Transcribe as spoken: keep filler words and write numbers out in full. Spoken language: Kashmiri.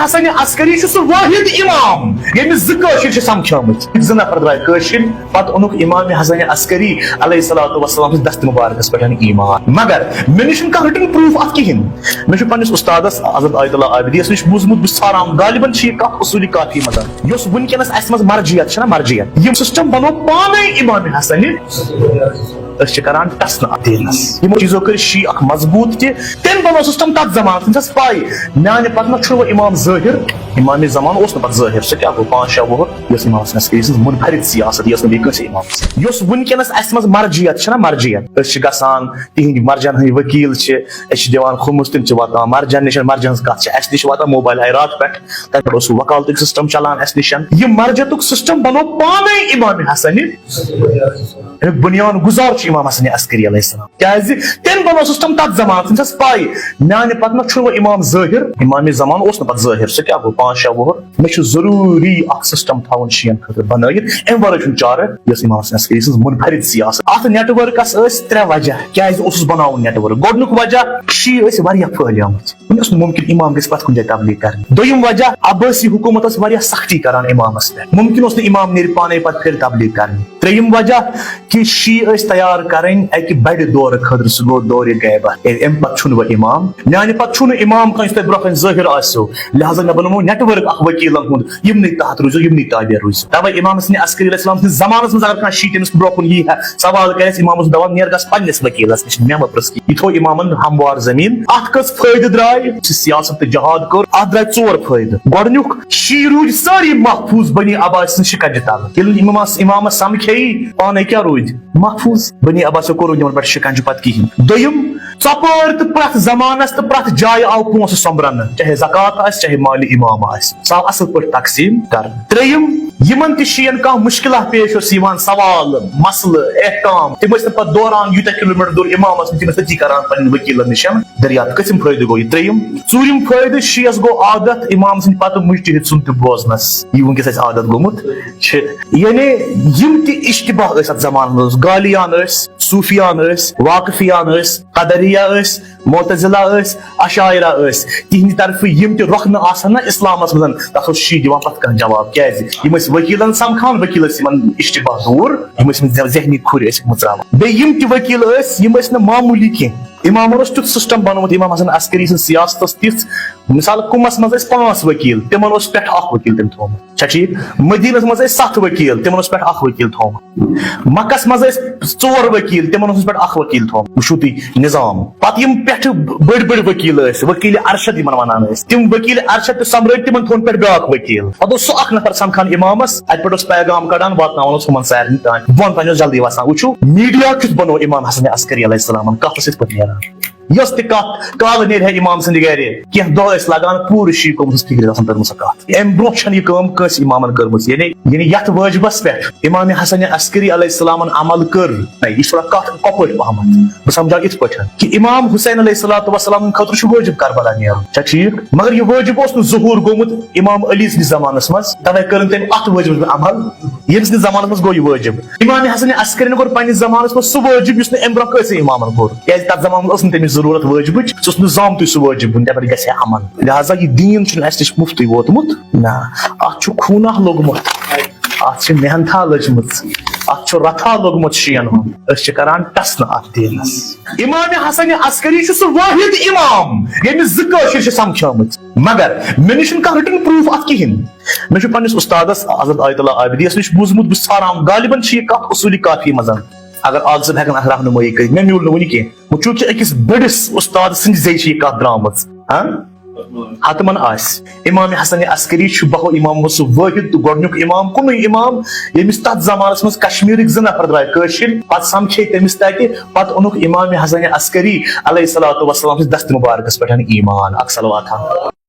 حسن عسکری چھُ سُہ وٲحد امام، ییٚمِس زٕ کٲشِر چھِ سمکھیمٕتۍ۔ زٕ نفر درٛاے کٲشِر، پتہٕ اوٚنُکھ امام حسن عسکری علیہ الصلوۃ والسلام سٕنٛدِ دستِ مبارکس پٮ۪ٹھ ایمان۔ مگر مےٚ نِش چھُنہٕ کانٛہہ written proof اتھ کِہیٖنۍ۔ مےٚ چھُ پننِس استادس حضرت آیت اللہ عابدیس نِش بوٗزمُت، بہٕ چھُس ژھانڈان، غالباً چھِ یہِ کتھ اصوٗلِ کافی منٛز، یۄس وٕنکیٚنس اسہِ منٛز مرجعیت چھےٚ نا، مرجعیت، یِم system بنوو پانے امام حسنِ۔ أسۍ چھِ کران ٹس نہٕ اتھ دیٖنس۔ یِمو چیٖزو کٔرۍ شیعہ اکھ مضبوٗط تہِ۔ تٔمۍ بنوو system تتھ زمانس، تٔمِس ٲس پاے، میانہِ پتہٕ ما چھُنہٕ وۄنۍ امام ظٲہِر۔ امام زمان اوس نہٕ پتہٕ ظٲہِر، سُہ کیٛاہ گوٚو؟ پانٛژھ شےٚ وُہُر، یۄس امام حسن عسکری سٕنٛز منفرد سیاست، یۄس نہٕ بیٚیہِ کٲنٛسہِ امام سٕنٛز۔ یۄس وٕنکیٚنس اسہِ منٛز مرجعیت چھےٚ نا، مرجعیت، أسۍ چھِ گژھان تِہنٛدۍ مرجعن ہٕنٛدۍ ؤکیٖل چھِ، أسۍ چھِ دِوان خُمُس، تِم چھِ واتان مرجعن نِش، مرجعن ہٕنٛز کتھ چھِ اسہِ نِش واتان موبایل حیرات پٮ۪ٹھ۔ تتہِ پٮ۪ٹھ اوس سُہ وکالتُک system چلان اسہِ نِش۔ یہِ مرجعتُک system بنوو پانے امام حسنِ۔ امیُک بنیان گزار چھُ امام حسن عسکری علیہ السلام۔ کیازِ؟ تٔمۍ بنوو system تتھ زمانس، تٔمِس ٲس پاے، میانہِ پتہٕ ما چھُنہٕ وۄنۍ امام ظٲہِر۔ امام زمان اوس نہٕ پتہٕ ظٲہِر، سُہ کیٛاہ گوٚو؟ پانٛژھ شےٚ وُہُر۔ مےٚ چھُ ضروٗری اکھ system تھاوُن شیعن خٲطرٕ بنٲیِتھ، امہِ ورٲے چھُنہٕ چارٕ۔ یۄس امام حسن عسکری سٕنٛز منفرد سیاست۔ اتھ networkس ٲسۍ ترٛےٚ وجہ۔ کیازِ اوسُس بناوُن network؟ گۄڈنیُک وجہ، شیعہ ٲسۍ واریاہ پھٔہلیمٕتۍ۔ وۄنۍ اوس نہٕ مُمکِن امام گژھِ پتہٕ کُنہِ جایہِ تبلیغ کرنہِ۔ دوٚیِم وجہ، عبٲسی حکوٗمت ٲس واریاہ سختی کران امامس پٮ۪ٹھ۔ مُمکِن اوس نہٕ امام نیرِ پانے پتہٕ پھرِ تبلیغ کرنہِ۔ ترٛیٚیِم وجہ کہِ شیعہ ٲسۍ تیار کرٕنۍ اکہِ بڑِ دورٕ خٲطرٕ، سُہ گوٚو دورِ غیبت۔ اے، امہِ پتہٕ چھُنہٕ وۄنۍ امام، میانہِ پتہٕ چھُنہٕ امام کانٛہہ یُس تۄہہِ برونٛہہ کنہِ ظٲہِر آسیو، لہذا مےٚ بنوو network اکھ وکیلن ہُنٛد، یِمنٕے تحت روٗزِو، یِمنٕے تابع روٗزِو۔ توے امام حسن عسکری علیہ السلام سٕنٛدِس زمانس منٛز اگر کانٛہہ شیعہ تٔمِس برونٛہہ کُن یی ہا، سوال کرٮ۪س، امام اوس دپان، نیر گژھ پننِس وکیلس نِش، مےٚ مہ پرژھ کینٛہہ۔ یہِ تھوٚو امامن ہموار زمین۔ اتھ کٔژ فٲیدٕ درٛاے؟ یُس سیاست تہٕ جہاد کوٚر، اتھ درٛاے ژور فٲیدٕ۔ گۄڈنیُک، شیعہ روٗدۍ سٲری محفوظ بنی عباس سٕنٛدِ شکنجہِ تل۔ ییٚلہِ امامس، امامس سمکھے، پانے کیٛاہ روٗدۍ؟ محفوظ۔ بنی عباسو کوٚر نہٕ یِمن پٮ۪ٹھ شکنجہِ پتہٕ کِہیٖنۍ۔ دوٚیِم، ژۄپٲرۍ تہٕ پرٛٮ۪تھ زمانس تہٕ پرٛٮ۪تھ جایہِ آو پونٛسہٕ سۄمبرنہٕ، چاہے زکوٰۃ آسہِ، چاہے مالِ امام آسہِ، سُہ آو اصل پٲٹھۍ تقسیٖم کرنہٕ۔ ترٛیٚیِم، یِمن تہِ شیعن کانٛہہ مُشکلہ پیش اوس یِوان، سوال، مسلہٕ، احکام، تِم ٲسۍ نہٕ پتہٕ دوران یوٗتاہ کلوٗمیٹر دوٗر امامس نِش، تِم ٲسۍ تٔتی کران پننٮ۪ن ؤکیٖلن نِش دٔریافت۔ کٔژِم فٲیدٕ گوٚو یہِ؟ ترٛیٚیِم۔ ژوٗرِم فٲیدٕ، شیعس گوٚو عادت امام سٕنٛدِ پتہٕ مجتہد سُنٛد تہِ بوزنس، یہِ وٕنکیٚس اَسہِ عادت گوٚمُت چھِ۔ یعنی یِم تہِ اشتباہ ٲسۍ اتھ زمانس منٛز، گالیان ٲسۍ، صوفیان ٲسۍ، واقفیان ٲسۍ، قدریہ ٲسۍ، معتزلہ ٲسۍ، اشاعرہ ٲسۍ، تِہنٛدِ طرفہٕ یِم تہِ رۄخنہٕ آسہٕ ہن نہ اسلامس منٛز، تتھ اوس شیعہ دِوان پتہٕ کانٛہہ جواب۔ کیازِ؟ یِم ٲسۍ ؤکیٖلن سمکھان، ؤکیٖل ٲسۍ یِمن اشتباہ دوٗر، یِم ٲسۍ یِمن ذہنی کھُرۍ ٲسۍ مٕژراوان۔ بیٚیہِ یِم تہِ ؤکیٖل ٲسۍ، یِم ٲسۍ نہٕ معموٗلی کینٛہہ۔ امامن اوس تیُتھ system بنومُت، امام حسن عسکری سٕنٛز سیاست ٲس تِژھ، مثال، قُمس منٛز ٲسۍ پانٛژھ ؤکیٖل، تِمن اوس پٮ۪ٹھٕ اکھ ؤکیٖل تٔمۍ تھوٚومُت، چھا ٹھیٖک؟ مدینس منٛز ٲسۍ ستھ ؤکیٖل، تِمن اوس پٮ۪ٹھٕ اکھ ؤکیٖل تھوٚومُت۔ مکس منٛز ٲسۍ ژور ؤکیٖل، تِمن اوس پٮ۪ٹھٕ اکھ ؤکیٖل تھوٚومُت۔ وٕچھِو تُہۍ نظام۔ پتہٕ یِم پٮ۪ٹھٕ بٔڑۍ بٔڑۍ ؤکیٖل ٲسۍ، ؤکیٖلِ ارشد یِمن ونان ٲسۍ، تِم ؤکیٖلِ ارشد تہِ سۄمبرٲوۍ، تِمن تھوٚوُن پٮ۪ٹھٕ بیٛاکھ ؤکیٖل۔ پتہٕ اوس سُہ اکھ نفر سمکھان امامس، اتہِ پٮ۪ٹھ اوس پیغام کڑان، واتناوان اوس ہُمن سارنٕے تام۔ بۄن تام اوس جلدی وسان۔ وٕچھِو، میٖڈیا کیُتھ بنوو امام حسن عسکری علیہ السلامن، کتھ ٲس یِتھ پٲٹھۍ نیران؟ یۄس تہِ کتھ کالہٕ نیرِ ہا امام سٕنٛدِ گرِ، کینٛہہ دۄہ ٲسۍ لگان، پوٗرٕ شیعہ قومس اوس فکرِ گژھان تٔرمٕژ سۄ کتھ۔ امہِ برونٛہہ چھنہٕ یہِ کٲم کٲنٛسہِ امامن کٔرمٕژ۔ یعنی، یعنی یتھ وٲجبس پٮ۪ٹھ امام حسن عسکری علیہ السلامن عمل کٔر، نہ، یہِ چھِ تھوڑا کتھ کۄپٲٹھۍ پہمتھ۔ بہٕ سمجھاو یِتھ پٲٹھۍ کہِ امام حسین علیہ الصلوۃ والسلام خٲطرٕ چھُ وٲجب کربلا نیرُن، چھا ٹھیٖک؟ مگر یہِ وٲجب اوس نہٕ ظہوٗر گوٚمُت امام علی سٕنٛدِس زمانس منٛز، توے کٔرٕن تٔمۍ اتھ وٲجبس پٮ۪ٹھ عمل، ییٚمہِ سٕنٛدِس زمانس منٛز گوٚو یہِ وٲجب۔ امام حسن عسکرین کوٚر پننِس زمانس منٛز سُہ وٲجب یُس نہٕ امہِ برونٛہہ کٲنٛسہِ امامن کوٚر، کیازِ تتھ زمانس منٛز ٲس نہٕ تٔمِس ضروٗرت وٲجبٕچ، سُہ اوس نہٕ زامتُے سُہ وٲجب وُنہِ تتھ پٮ۪ٹھ گژھِ ہا عمل۔ لہذا یہِ دیٖن چھُنہٕ اسہِ نِش مُفتٕے ووتمُت، نہ، اتھ چھُ خوٗنہ لوٚگمُت، اتھ چھِ محنتھا لٔجمٕژ، اتھ چھُ رتھا لوٚگمُت شیعن ہُنٛد۔ أسۍ چھِ کران ٹس نہٕ اتھ دیٖنس۔ امام حسن عسکری چھُ سُہ وٲحد امام، ییٚمِس زٕ کٲشِر چھِ سمکھیمٕتۍ۔ مگر مےٚ نِش چھُنہٕ کانٛہہ written proof اتھ کِہیٖنۍ۔ مےٚ چھُ پننِس استادس حضرت آیت اللہ عابدیس نِش بوٗزمُت، بہٕ چھُس ژھانڈان، غالباً چھِ یہِ کتھ اصوٗلِ کافی منٛز۔ اگر آز صٲب ہٮ۪کن اتھ رہنمٲیی کٔرِتھ، مےٚ میوٗل نہٕ وُنہِ کینٛہہ۔ وۄنۍ چوٗنٛکہِ أکِس بٔڑِس استاد سٕنٛدِ زیٚیہِ چھِ یہِ کتھ درٛامٕژ، ہاں؟ حتمن آسہِ۔ امام حسن عسکری چھُ بہو امامو سُہ وٲحد تہٕ گۄڈنیُک امام، کُنُے امام، ییٚمِس تتھ زمانس منٛز کشمیرٕکۍ زٕ نفر درٛاے کٲشِرۍ، پتہٕ سمکھے تٔمِس تتہِ، پتہٕ اوٚنُکھ امام حسن عسکری علیہ الصلوۃ والسلام سٕنٛدِس دستِ مبارکس پٮ۪ٹھ ایمان۔ اکھ صلوات ہا۔